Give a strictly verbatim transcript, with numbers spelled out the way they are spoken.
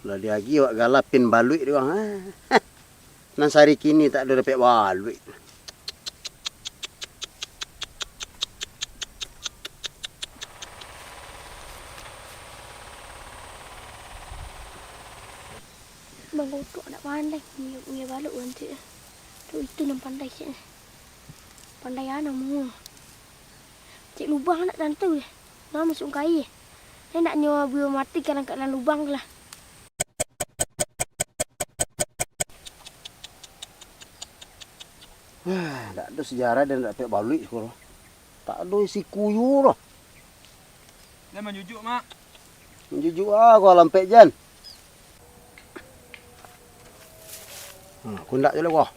Lah diagi awak galapin baluik di urang, ha. Nan sari kini tak ado dapek baluik. Bang Kotok dak pandai ngiyo, ngiyo baluik urang tu. Tu itu nan pandai cek. Pandai anak mu. Cek lubang nak tantu deh. Nah, masuk ka aia. Ndak nyo buyo mati ka langkak dalam lubang tu lah. Wah, dak ado sejarah dan dak pek baluik siko. Tak ado isi kuyu doh. Jan manjujuk, Mak. Manjujuk ah, kau lampek, Jan. Ha, kundak je lah kau.